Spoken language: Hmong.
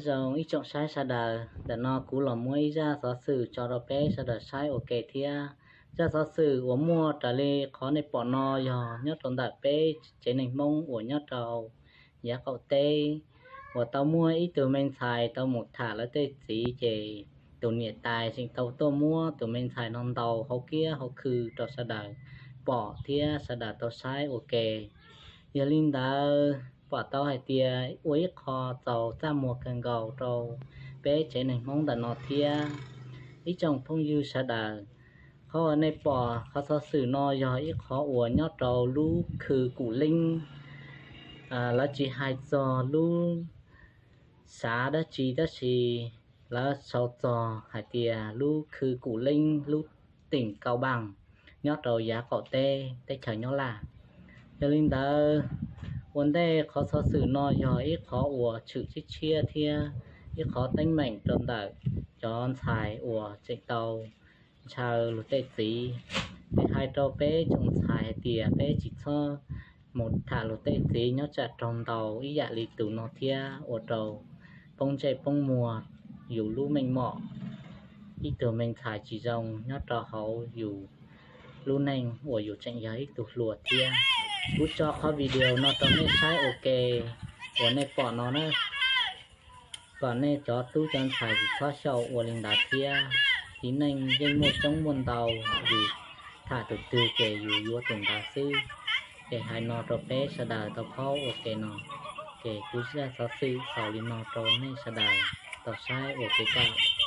Nyob zoo ib tsoom saib sawv daws, ntawm no kuv los muab ib zaj xov xwm tso rau peb sawv daws saib ua ke thiab. Zaj xov xwm uas muaj raws li qhov nej pom no yog nyob rau ntawm peb tsev neeg Hmoob uas nyob rau yav qaum teb, uas tau muaj ib tug me ntxhais tau mus tham lawv tej txiv ces tus niam tais tseem tau tuaj muab tus me ntxhais no ntaus hauv kiab hauv khw rau sawv daws pom thiab sawv daws tau saib ua ke. Yog li ntawd pom tau hais tias ua ib qho txaus txaj muag kawg nkaus rau peb tsev neeg Hmoob ntawm no thiab. Ib tsoom phooj ywg sawv daws, qhov uas nej pom qhov xov xwm no yog ib qhov uas nyob rau lub khw Kum Leeb. Lawv tsis hais txog lub xav dab tsi tab sis lawv sau txog hais tias lub khw Kum Leeb lub teem Kau Npaas nyob rau yav qaum teb teb chaws Nyab Laj. Yog li ntawd, ua ntej qhov xov xwm no yog ib qhov uas tshwm tshiab tshiab thiab ib qhov teeb meem rau ntawm cov ntxhais uas tseem tau ntshaw luag tej txiv. Ces hais rau peb tsoom ntxhais hais tias peb tsis txhob mus tham luag tej txiv nyob tsam raug ntaus ib yam li tus no thiab ua rau poob ntsej poob muag yus lub meej mom. Ib tug me ntxhais tsis zoo nyob rau hauv yus lub neej uas yus tseem yog ib tug hluas thiab. Kuv tso qhov video no rau nej saib ua ke uas nej pom no na. Kom nej cov tub cov ntxhais tsis txhob xyaum ua li ntawd thiab. Txiv neej yeej muaj coob muaj ntau, yus tham tus twg ces yus yuav tus ntawd xwb. Ces hais no rau peb sawv daws tau paub ua ke no. Ces kuv zaj xov xwm xaus li no rau nej sawv daws tau saib ua ke tau.